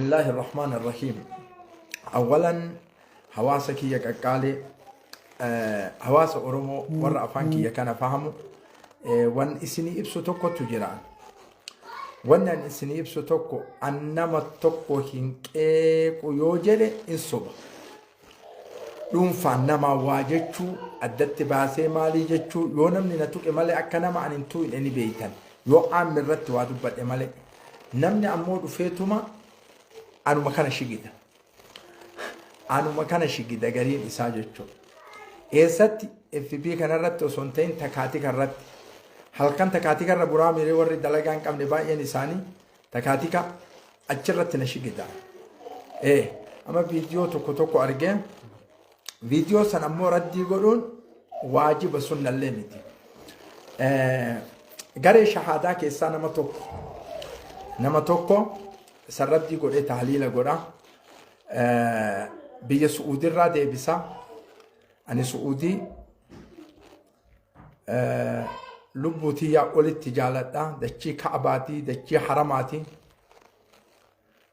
Bismillaahi Rahmaan Rahiim. Awwalan hawaasa kiyya qaqqaalee, hawaasa Oromoo warra afaan kiyya kana fahamu, wan isinii ibsu tokkotu jira. Wanni ani isinii ibsu tokko, an nama tokko hin qeequ yoo jedhe in soba. Dhuunfaan namaa waa jechuu addatti baasee maalii jechuu, yoo namni na tuqe malee akka nama ani hin tuqne ni beeytan. Yoo aammi irratti waa dubbadhe malee. Namni ammoo dhufeetuma anuma kana shigida. Anuma kana shigida gariin isaa jechuudha. Eessatti? FB kanarratti osoo hin ta'in takaatika irratti. Halkan takaatika irra buraa miiree warri dalagaa hin qabne baay'een isaanii takaatika achirratti na shigida. Ee, amma viidiyoo tokko tokko argee, viidiyoo san ammoo raddii godhuun waajiba sunnallee miti. Garee shahaadaa keessaa nama tokko san raddii godhee tahliila godha. Biyya Su'uudirraa deebisa. Ani Su'uudii lubbuu tiyyaa olitti jaaladha. Dachii Ka'abaatii, dachii haramaati.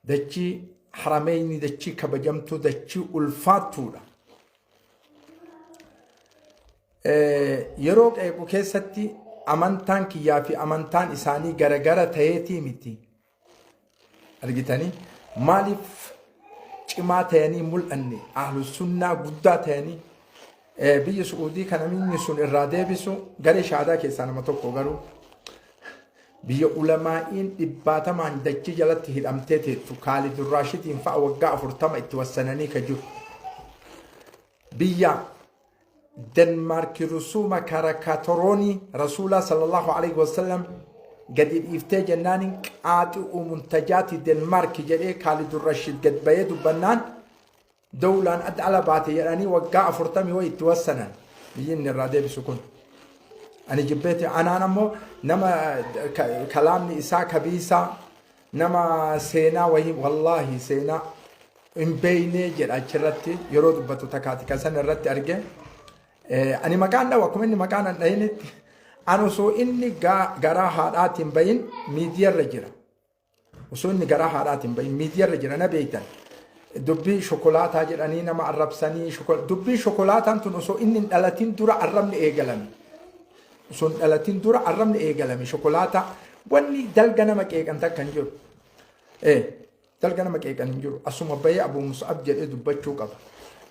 Dachii harameyni, dachii kabajamtuu, dachii ulfaattuudha. Yeroo qeequ keessatti amantaan kiyyaa fi amantaan isaanii garagara ta'eetii miti. Argitanii, maaliif cimaa ta'anii mul'anne, ahlusunnaa guddaa ta'anii biyya Su'uudii kana inni sun irraa deebisu garee shahaadaa keessaa nama tokko, garuu biyya ulamaa'iin dhibbaatamaan dachii jalatti hidhamtee teettu, Kaalid Raashidiin fa'a waggaa 40 itti wassananii ka jiru. Biyya Denmaarki rusuuma karakatoroonii Rasuulaa sallallahu alaihi wasallam gadi dhiiftee jennaaniin qaaxi'u muntajaati Denmaarki jedhee Kaalidur Rashid gad bayee dubbannaan dawlaan adda ala baate jedhanii waggaa 40 wayi itti wassanan, biyyi inni irraa deebisu kun. Ani jibbeeti anaan ammoo nama kalaamni isaa kabiisaa, nama seenaa wayii wallaahi seenaa hin beeynee jedha achirratti yeroo dubbatu takaati kan san irratti arge. Ani maqaan dhawu akkuma inni maqaan an dhahinitti, an osoo inni garaa haadhaatiin bahin miidiyarra jira. Osoo inni garaa haadhaatiin bahin miidiyarra jira, na beeytan. Dubbii shokolaataa jedhanii nama arrabsanii, dubbii shokolaataan tun osoo inni hin dhalatin dura arrabni eegalame. Osoo hin dhalatin dura arrabni eegalame shokolaataa. Wanni dalga nama qeeqan takka hin jiru. Dalga nama qeeqan hin jiru. Asuma bahee Abu Mus'ab jedhee dubbachuu qaba.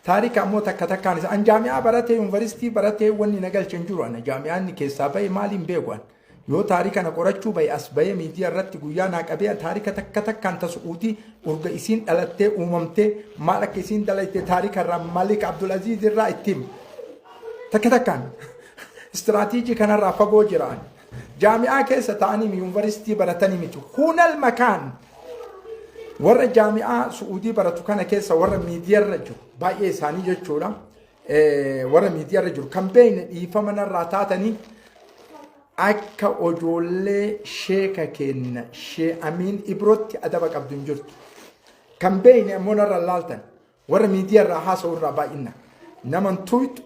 Taarika ammoo takka takkaan isa. An jaami'aa baratee, yuunivarsiitii baratee wanni na galche hin jiru. Ana jaami'aan inni keessaa bahe maaliin beeku an? Yoo taarika na qorachuu bahe, as bahee miidiyaa irratti guyyaa naa qabee taarika takka takkaan ta Su'uudii urga isiin dhalattee uumamtee maal akka isiin dalayte taarika irraa Malik Abdulaziz irraa itti hima. Takka takkaan istiraatiijii kanarraa fagoo jira ani. Jaami'aa keessa ta'anii yuunivarsiitii baratanii miti. Hunal makaan warra jaami'aa Su'uudii baratu kana keessa warra miidiyaarra jiru baay'ee isaanii jechuudha. Warra miidiyaarra jiru kan beekne dhiifama narraa taatanii, akka ojoollee sheeka kenna shee Amiin Ibrootti adaba qabdu hin jirtu. Kan beekne ammoo narra laaltan warra miidiyaarraa haasa'u irraa baay'ina. Naman tuyxu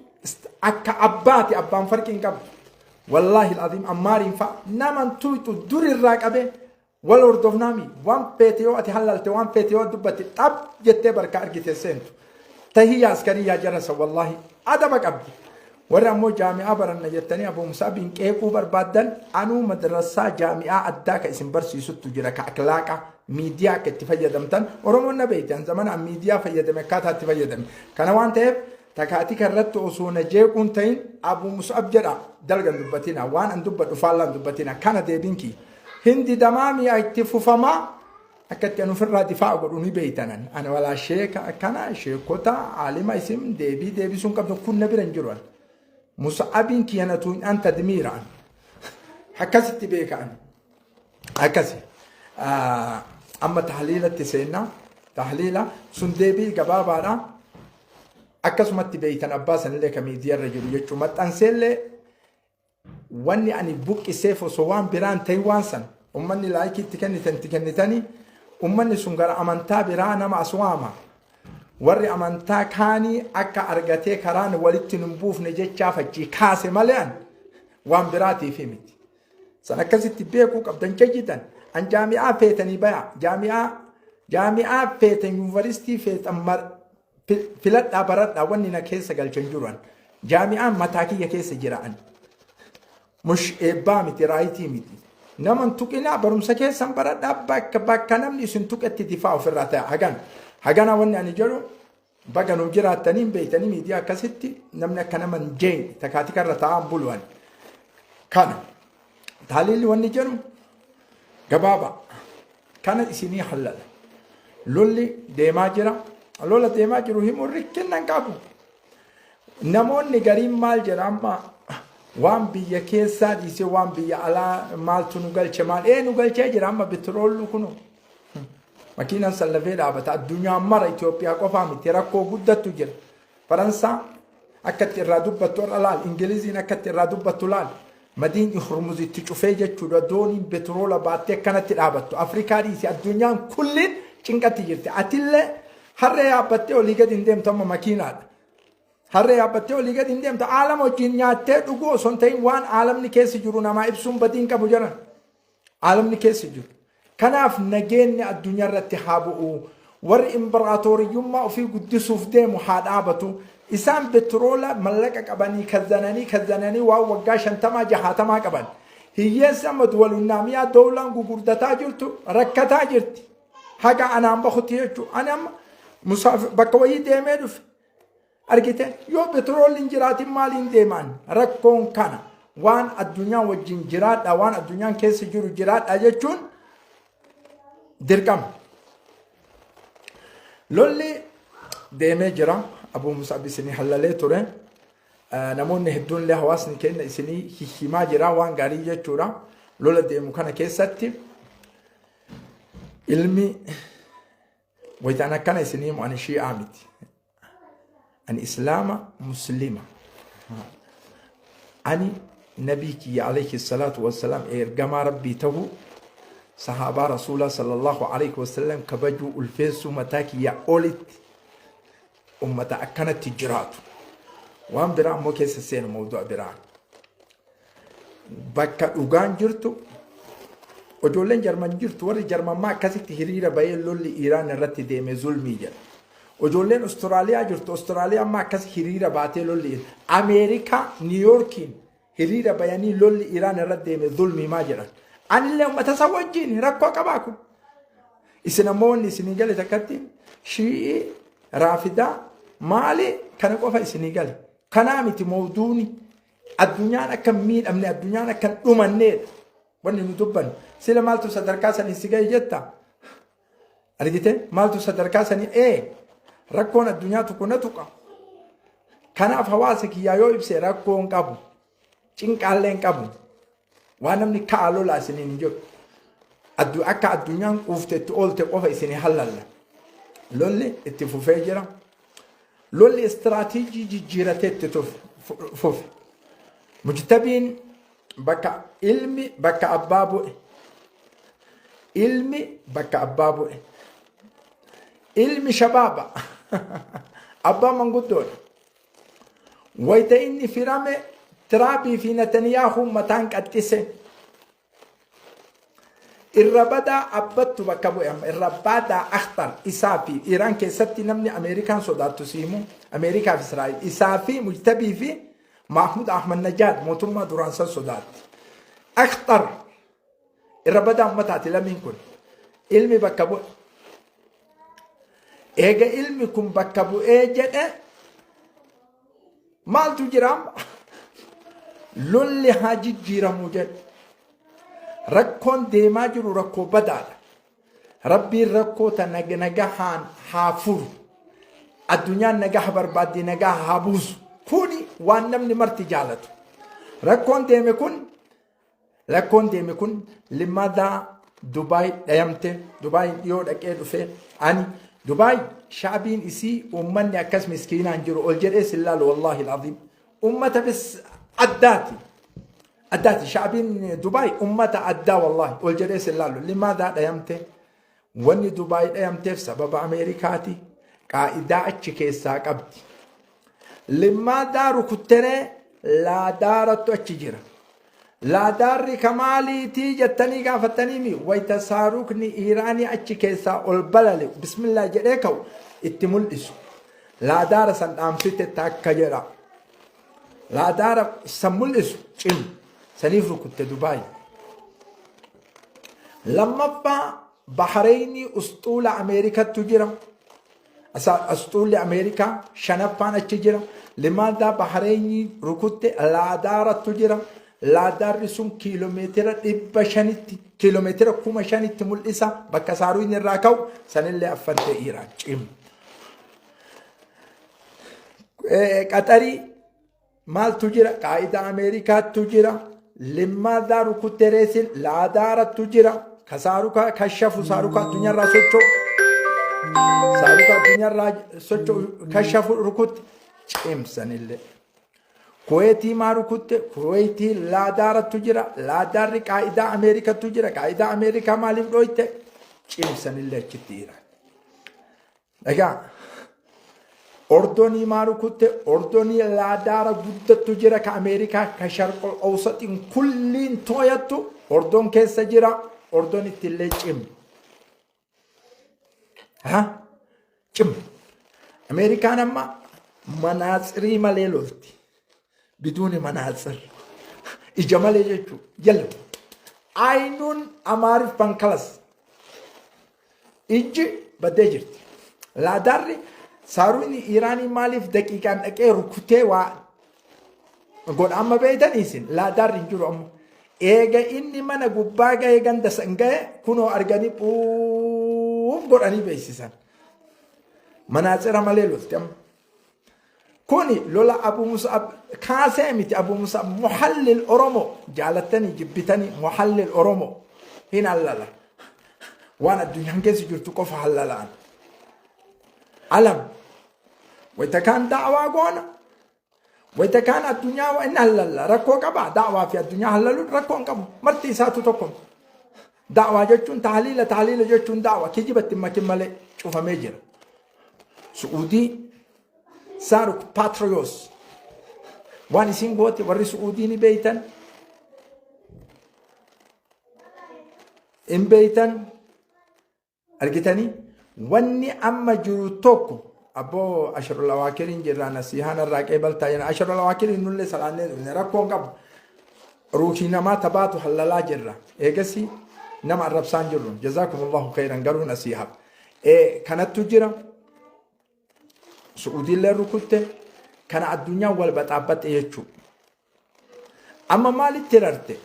akka abbaati, abbaan farqii hin qabdu. Wallaahi al'aziim, ammaariin fa'a naman tuyxu durirraa qabee wal hordofnaami. Waan feete yoo ati hallalte, waan feete yoo dubbatte, xab jettee barka argite seentu. Tahiyyaa askarii yaa jarasa, wallaahi adaba qabdi. Warri ammoo jaami'aa baranna jettanii Abu Musaabiin qeequu barbaaddan, anuu madrasaa jaami'aa addaa ka isin barsiisuttu jira, ka aklaaqa miidiyaa akka itti fayyadamtan. Oromoon na beekti, an zamana an miidiyaa fayyadame akkaataa itti fayyadame. Kana waan ta'eef takaatika irratti osoo na jeequun ta'in Abu Musab jedha dalgan dubbatina, waan an dubbadhu faallaan dubbatina. Kana deebiin kiyya. Hindi damaamii itti fufamaa akka itti an ofirraa difaa'a godhu ni beeytanan. Ani walaa sheeka akkana sheekota aalima isin deebii deebisuun qabdu kun na bira hin jiru. An Musa'abiin kiyya na tuunyaan tadmiira, an akkasitti beeka ani. Akkasi. Amma tahliilatti seenna. Tahliila sun deebii gabaabaadha. Akkasumatti beeytan abbaa sanillee ka miidiyaarra jiru jechuudha. Maxxanseellee wanni ani buqqiseef osoo waan biraan ta'in, waan san ummanni laayikii itti kennitan itti kennitanii, ummanni sun gara amantaa biraa nama as waama. Warri amantaa kaanii akka argatee karaan walitti nun buufne jechaaf achii kaase malee an waan biraatiif miti. San akkasitti beekuu qabdan jayyidan. An jaami'aa feetanii baya. Jaami'aa Jaami'aa feetan, yuunivarsiitii feetan filadhaa, baradhaa, wanni na keessa galchan jiru an. Jaami'aan mataa kiyya keessa jira an. Mush eebbaa miti, raayitii miti. Naman tuqinaa, barumsa keessan baradhaa, bakka bakka namni isin tuqetti difaa ofirraa ta'a. Hagan hagana wanni ani jedhu, baga nu jiraattanii hin beektanii, miidiyaa akkasitti namni akka nama hin jeeqne takaatika irra taa'an bulu ani. Kana taaliilli wanni jedhu gabaabaa kana isinii hallala. Lolli deemaa jira. Lola deemaa jiru himuun rikkinna hin qabu. Namoonni gariin maal jedha amma, waan biyya keessaa dhiisee waan biyya alaa maaltu nu galche? Maal ee nu galchee jira amma? Bitiroollu kunu makiinaan sallafee dhaabata. Addunyaa mara, Itoophiyaa qofaa miti, rakkoo guddattu jira. Faransaa akkatti irraa dubbattu irra laal, Ingiliziin akkatti irraa dubbattu laal. Madiin Hurmuz itti cufee jechuudha, dooniin betiroola baattee akkanatti dhaabattu. Afrikaa dhiisi, addunyaan kulliin cinqatti jirti. Atillee harree yaabbattee olii gadi hin deemtu, amma makiinaadha. Harree yaabbattee olii gadi hin deemtu. Aalama wajjin nyaattee dhuguu osoo hin ta'in waan aalamni keessa jiru namaa ibsuun badii hin qabu jedhan. Aalamni keessa jiru. Kanaaf nageenyi addunyaa irratti haa bu'u. Warri imbiraatooriyyummaa ofii guddisuuf deemu haa dhaabatu. Isaan betiroola mallaqa qabanii kazzananii kazzananii waan waggaa 50 60 qaban. Hiyyeessi amma duwalunnaamiyaa doolaan gugurdataa jirtu rakkataa jirti. Haga anaan bahutti jechuudha. Ani amma bakka wayii deemee dhufe. Argite, yoo petroolli hin jiraatin maaliin deemaan? Rakkoon kana waan addunyaa wajjin jiraadha, waan addunyaan keessa jiru jiraadha jechuun dirqama. Lolli deemee jira. Abuu Musab isinii hallalee ture. Namoonni hedduun illee, hawaasni keenya isinii himaa jira waan gaarii jechuudha. Lola deemu kana keessatti ilmi wayitaan akkana isinii himu, ani shi'aa miti. Ani Islaama, Muslima. Ani nabii kiyya alayhi salaatu wassalaam, ergamaa Rabbii ta'uu, sahaabaa Rasuulaa sallallahu alayhi wasallam kabajuu, ulfeessuu mataa kiyya olitti, ummata akkanatti jiraatu. Waan biraa ammoo keessa seenu mawdu'a biraa. Bakka dhugaan jirtu, ijoolleen Jarman jirtu, warri Jarmammaa akkasitti hiriira bahee lolli Iiraan irratti deeme zulmii jedha. Ijoolleen Ostiraaliyaa jirtu, Ostiraaliyaa ammaa akkas hiriira baatee lolli Ameerikaa Niiyoorkiin hiriira bayanii lolli Iiraan irratti deeme zulmii maa jedhan. Anillee uummata isa wajjin rakkoo qabaa kun. Isin ammoo wanni isinii gale takkatti Shii'ii, Raafidaa, maali kana qofa isinii gale. Kanaa miti mawduuni. Addunyaan akka hin miidhamne, addunyaan akka hin dhumanneedha. Wanni nu dubbannu. Sila maaltu sadarkaa sanii si gahe jetta? Argite, maaltu sadarkaa sanii ee rakkoon addunyaa tokko na tuqa. Kanaaf hawaasa kiyyaa yoo ibse rakkoo hin qabu. Cinqaallee hin qabu. Waan namni ka'a lolaa isiniin hin jedhu. Akka addunyaan quufte itti oolte qofa isinii hallalla. Lolli itti fufee jira. Lolli istiraatiijii jijjiiratee itti fufe. Mujtabiin bakka ilmi bakka abbaa bu'e. Ilmi bakka abbaa bu'e. Ilmi shabaaba. Abbaan manguddoodha. Wayita inni firame Tiraabii fi Netaniyaahuun mataan qaxxise. Irra badaa abbattu bakka bu'e amma, irra badaa akhtar isaa fi Iraan keessatti namni Ameerikaan sodaattu siimu Ameerikaa fi Israa'el isaa fi Mujtabii fi Mahmud Ahmad Najaad mootummaa duraan san sodaatti. Akhtar irra badaa ummataati lamiin kun, ilmi bakka bu'e. Eega ilmi kun bakka bu'ee jedhe maaltu jira amma? Lolli haa jijjiiramu jedhe. Rakkoon deemaa jiru rakkoo badaadha. Rabbiin rakkoo tana nagahaan haa furu. Addunyaan nagaha barbaaddi, nagaha haa buusu. Kuni waan namni marti jaalatu. Rakkoon deeme kun limadaa Dubaay dhayamte? Dubaay dhiyoo dhaqee dhufe ani. Dubaay shaabiin isii uummanni akkas miskiinaan jiru ol jedhee sin laalu, wallaahi alazim, ummata bis addaati, addaati. Shaabiin Dubaay ummata addaa, wallaahi ol jedhee sin laalu. Limadaa dhayamte? Wanni Dubaay dhayamteef sababa Ameerikaati, qaa'idaa achi keessaa qabdi. Limaadaa rukutteree laadaarattu achi jira. Laadaarri ka maaliitii jettanii gaafattaniimi wayta saarukni Iiraanii achi keessaa ol balali'u bismillah jedhee ka'u itti mul'isu. Laadaara san dhaamsite takka jedha. Laadaara san mul'isu cim saniif rukutte Dubaay. Lammaffaa Bahareynii usxuula Ameerikattu jira. Asxuulli Ameerikaa shanaffaan achi jira. Limaadaa Bahareynii rukutte laadaarattu jira. Laadaarri sun kiiloomeetira 500tti kiiloomeetira 5000tti mul'isa bakka saaruun irraa ka'u sanillee affante Iraan cim. Qaxarii maaltu jira? Qaa'idaa Ameerikaattu jira. Limmaadaa rukutte reesin laadaarattu jira. Ka saarukaa kashafu saarukaa addunyaarraa socho'u. Saarukaa addunyaarraa socho'u kashafu rukutte cimsanillee. Kuweetii maa rukutte? Kuweetii laadaarattu jira. Laadaarri qaa'idaa Ameerikattu jira. Qaa'idaa Ameerikaa maaliif dhooyte? Cimsanillee achitti Iraan. Egaa Ordonii maa rukutte? Ordonii laadaara guddattu jira ka Ameerikaa ka sharqol awsaxiin kulliin tooyattu Ordon keessa jira. Ordon ittillee cim. Ha? Cim. Ameerikaan amma manaatsirii malee lolti. Biduuni manaatsir. Ija malee jechuudha. Yalla. Aynuun Amaariffaan kalas. Ijji baddee jirti. Laadaarri saaruun Iraanii maaliif daqiiqaan dhaqee rukutee waa godha amma beeytanii isin laadaarri hin jiru amma. Eega inni mana gubbaa ga'ee ganda san ga'e kunoo arganii phuuf godhanii beeksisan. Manaatsira malee lolti amma. Kuni lola Abu Mus'ab kaasee miti Abu Mus'ab muhallil Oromoo jaalattanii jibbitanii muhallil Oromoo hin hallala. Waan addunyaan keessa jirtu qofa hallalaan. Alam wayita kaan da'waa goona wayita kaan addunyaa waa inni hallalla rakkoo qaba da'waa fi addunyaa hallaluun rakkoo hin qabu marti isaatu tokko. Da'waa jechuun tahliila tahliila jechuun da'wa kijibatti hin makin malee cufamee jira. Su'uudii Saaruk Paatriyoos waan isin goote warri Su'uudii ni beeytan hin beeytan argitanii wanni amma jiru tokko abboo asharul awaakiriin jirraa nasihaan irraa qeebaltaa jenna asharul awaakiriin nullee salaannee dhufne rakkoo hin qabu ruuhii namaa tabaatu hallalaa jirra eegasi nama arrabsaan jirru jazaakumullahu khayran garuu nasihaaf Kanattu jira. Su'uudiillee rukutte. Kana addunyaan wal baxaabbatte jechuudha. Amma maalitti rarte?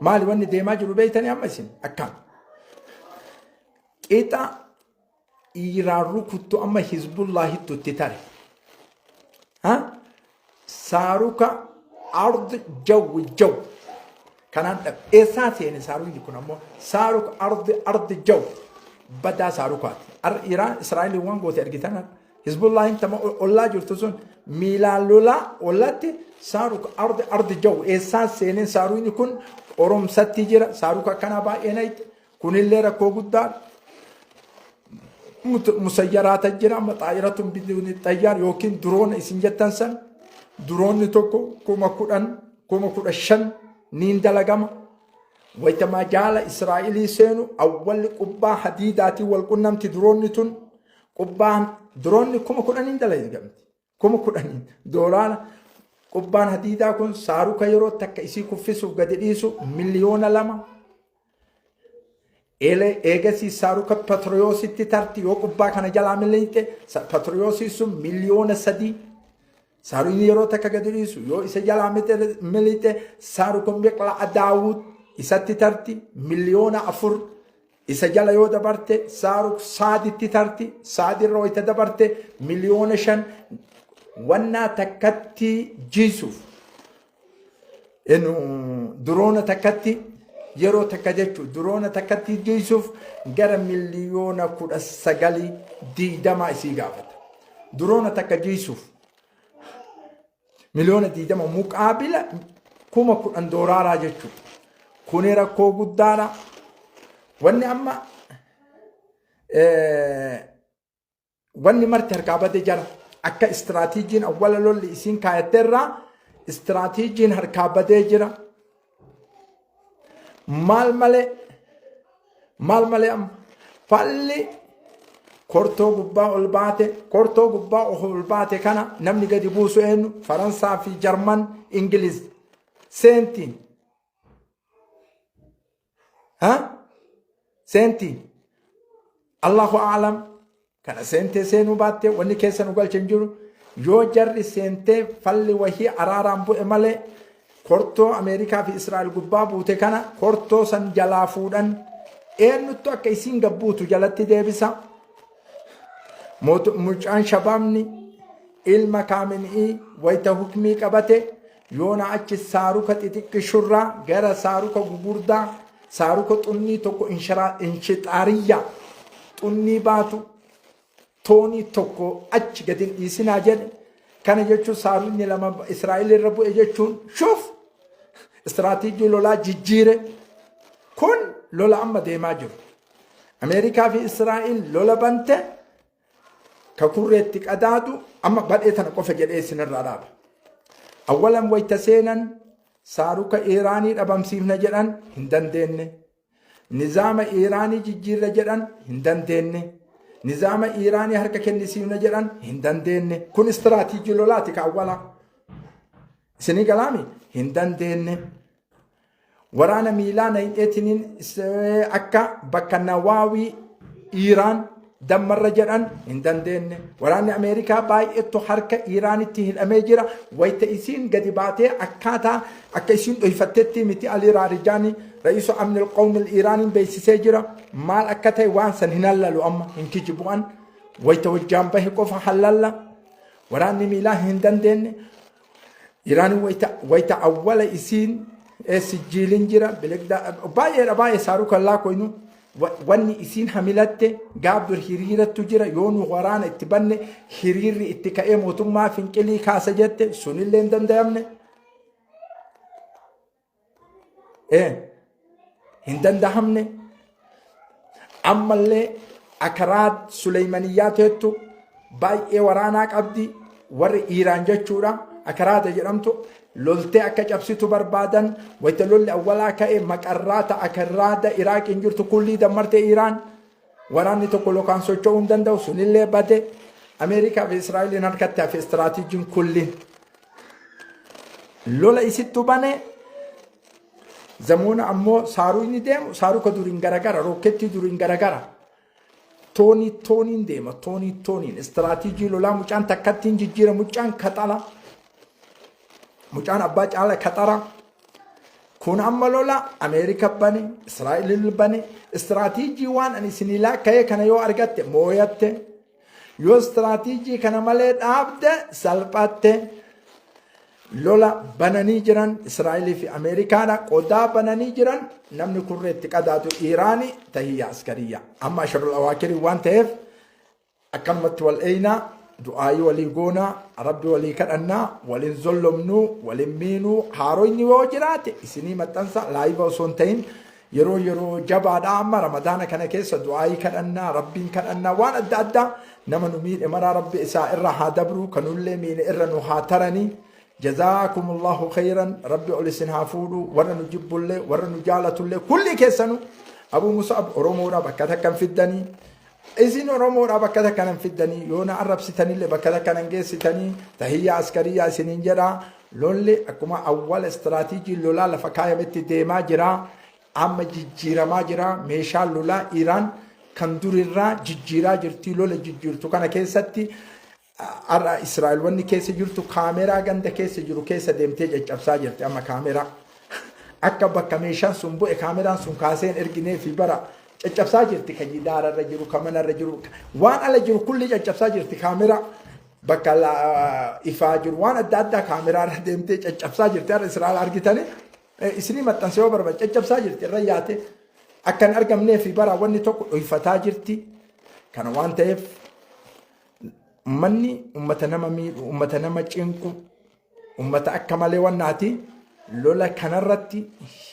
Maali wanni deemaa jiru beektanii amma isin akkam? Qixa Iiraan rukuttu amma Hizbullaahittu itti tare. Ha? Saaruka ard jawwi jaw. Kanaan dhab eessaa seene saarukni kun ammoo saaruk ardi ardi jaw badaa saarukaati. Ar Iraan Israa'eliin waan goote argitan Hizbullaahin tama ollaa jirtu sun miilaan lolaa ollatti saaruk ardi ardi jaw eessaa seeneen saarukni kun qoromsatti jira saaruka akkanaa baay'ee nayte Kunillee rakkoo guddaa musayyaraata jira amma xaa'iratun biduuni xayyaar yookiin duroona isin jettan san duroonni tokko 10,000 15,000 niin dalagama. Wayita majaala Israa'ilii seenu awwalli qubbaa hadiidaatiin wal qunnamti duroonni tun qubbaan duroonni 10,000n dalagamti. 10,000n doolaara qubbaan hadiidaa kun saaruka yeroo takka isii kuffisuuf gadi dhiisu 2,000,000 eegasii saaruka patriyoositti tarti yoo qubbaa kana jalaa miliqxe patriyoosii sun 3,000,000 saarukni yeroo takka gadi dhiisu yoo isa jalaa miliqxe saaruka miqla'a daawud isatti tarti 4,000,000 Isa jala yoo dabarte saaruk saaditti tarti saadirra wayita dabarte 5,000,000 wannaa takkatti jiisuuf inu duroona takkatti yeroo takka jechuu duroona takkatti jiisuuf gara 19,000,000 20 isii gaafata. Duroona takka jiisuuf 20,000,000 muqaabila 10,000 doolaaraa jechuudha. Kuni rakkoo guddaadha. Wanni amma wanni marti harkaa bade jara akka istiraatiijiin awwala lolli isiin kaayatteerraa Istiraatiijiin harkaa badee jira. Maal malee maal malee amma falli kortoo gubbaa ol baate kortoo gubbaa ol baate kana namni gadi buusu eenyu Faransaa fi Jarman Ingiliz seenti. Ha? Seenti. Allahu a'lam. Kana seentee seenuu baattee wanni keessa nu galche hin jiru. Yoo jarri seentee falli wahii araaraan bu'e malee kortoo Ameerikaa fi Israa'el gubbaa buute kana kortoo san jalaa fuudhan eenyuttu akka isiin gabbuutu jalatti deebisa. Mucaan shabaabni ilma kaamin'ii wayita hukmii qabate Yoona achi saaruka xixiqqishurraa gara saaruka gugurdaa saaruka xunnii tokko inshixaariyyaa xunnii baatu toonii tokko achi gadi hin dhiisinaa jedhe. Kana jechuun saarukni lama Israa'el irra bu'e jechuun shuuf istiraatiijii lolaa jijjiire. Kun lola amma deemaa jiru. Ameerikaa fi Israa'el lola bante ka kurreetti qadaadu amma badhee tana qofa jedhee isinirraa dhaaba. Awwalan wayta seenan saaruka Iiraanii dhabamsiifna jedhan hin dandeenne. Nizaama Iiraanii jijjiirra jedhan hin dandeenne. Nizaama Iiraanii harka kennisiifna jedhan hin dandeenne. Kun istiraatiijii lolaati ka awwalaa. Isinii galaami hin dandeenne. Waraana miilaa nayxeetiniin akka bakka nawaawii Iiraan dammarra jedhan hin dandeenne. Waraanni Ameerikaa baay'eetu harka Iiraanitti hidhamee jira. Wayita isiin gadi baatee akkaataa akka isiin dhoyfattetti miti Ali Raarijaani ra'iisu amnil qawmil Iiraaniin beeksisee jira. Maal akka ta'e waan san hin hallalu amma hin kijibu'an. Wayita wajjaan bahe qofa hallalla. Waraanni miilaa hin dandeenne. Iraan wayita wayita awwala isiin sijjiilin jira biligda baay'eedha baay'ee saaruu kan laakoynu wanni isiin hamilatte gaaf dur hiriirattu jira yoo nu waraana itti banne hiriirri itti ka'ee mootummaa finqilii kaasa jette sunillee hin danda'amne. Hin dandahamne ammallee akaraat Suleymaniyyaa teettu baay'ee waraanaa qabdi warri Iiraan jechuudha akaraata jedhamtu loltee akka cabsitu barbaadan wayita lolli awwalaa ka'e maqarraata akaraada Iraaqiin jirtu kullii dammarte Iiraan waraanni tokko lokaan socho'uu hin danda'u sunillee bade Ameerikaa fi Israa'eliin harkatti hafe istiraatiijiin kulliin Lola isittu bane zamoona ammoo saaruu inni deemu saaruka duriin garagara rookettii duriin garagara toonii tooniin deema toonii tooniin istiraatiijii lolaa mucaan takkattiin jijjiira mucaan kaxala mucaan abbaa caala kaxara kun amma lola Ameerika bane Israa'el bane istiraatiijii waan ani isinii laakka'ee kana yoo argatte mooyatte Yoo istiraatiijii kana malee dhaabde salphatte lola bananii jiran Israa'elii fi Ameerikaadha. Qodaa bananii jiran namni kurreetti qadaatu Iiraani tahiyya askariyya. Amma asharul awaakirii waan ta'eef akkanumatti wal eeynaa du'aayii walii goonaa rabbi walii kadhannaa waliin zollomnuu waliin miinuu haaroyni yoo jiraate isinii maxxansa laayiva osoo hin ta'in Yeroo yeroo jabaadha amma ramadaana kana keessa du'aayii kadhannaa rabbiin kadhannaa waan adda addaa nama nu miidhe maraa rabbi isaa irra haa dabru kanullee miidhe irra nu haa taranii jazaakumullahu khayran rabbi ol isin haa fuudhu warra nu jibbullee warra nu jaalatullee kulli keessanu abuu musa'ab oromoodha bakka takka hin fiddanii isin oromoodha bakka takka hin fiddanii yoo na arrabsitanillee bakka takka hin geessitanii tahiyyaa askariyyaa isiniin jedha Lolli akkuma awwala istiraatiijii lolaa lafa kaayametti deemaa jira. Amma jijjiiramaa jira. Meeshaan lolaa Iraan kan durirraa jijjiiraa jirti. Lola jijjiirtu kana keessatti har'a Israa'el wanni keessa jirtu kaameraa ganda keessa jiru keessa deemtee caccabsaa jirti amma kaameraa. Akka bakka meeshaan sun bu'e kaameraan sun kaasee hin erginee fi bara caccabsaa jirti ka jidaararra jiru ka manarra jiru waan ala jiru kulli caccabsaa jirti kaameraa. Bakka ifaa jiru waan adda addaa kaameraa irra deemtee caccabsaa jirti har'a Israa'el argitanii isinii maxxansa yoo barbaade caccabsaa jirti irra yaate akka hin argamnee fi bara wanni tokko dhoyfataa jirti kana waan ta'eef ummanni ummata nama miidhu ummata nama cinqu ummata akka malee wannaati Lola kanarratti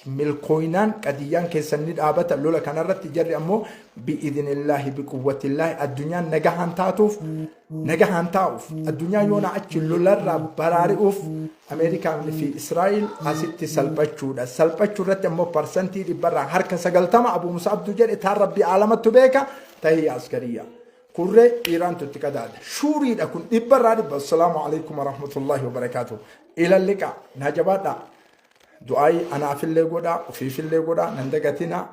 milkooynaan qadiyyaan keessan ni dhaabata. Lola kanarratti jarri ammoo bi'idhnillaahi biquwwatillaahi addunyaan nagahaan taatuuf, nagahaan taa'uuf, addunyaa yoona achi lolarraa baraari'uuf Ameerikaan fi Israa'el asitti salphachuudha. Salphachuu irratti ammoo parsantii dhibbarraa harka 90 Abuu Musabdu jedhe taan rabbii aalamattu beeka tahiyya askariyya. Kurree Iiraantu itti qadaada. Shuuriidha kun dhibbarraa dhibba. Assalaamu alaikum warahmatullahi wabarakaatuh. Ila liqa naa jabaadhaa. Du'aayii anaafillee godhaa, ofiifillee godhaa, nan dagatinaa.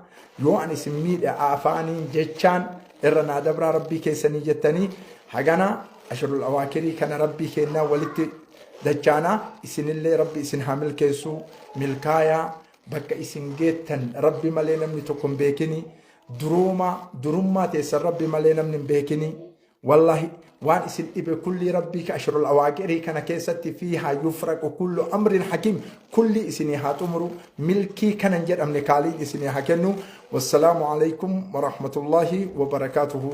Yoo ani isin miidhe afaaniin jechaan irra naa dabraa rabbii keessanii jettanii hagana ashirul awaakirii kana rabbii keennaa walitti dachaanaa. Isinillee rabbi isin haa milkeessuu, milkaayaa bakka isin geettan rabbi malee namni tokko hin beekini. Durooma durummaa teessan rabbi malee namni hin beekini. Wallahi waan isin dhibe kullii rabbii ka ashrul awaaqirii kana keessatti fiihaa yufraqu kullu amrin hakiim kullii isinii haa xumuru, milkii kana hin jedhamne kaaliin isinii haa kennu. Wassalaamu alaikum warahmatullaahi wabarakaatuhu.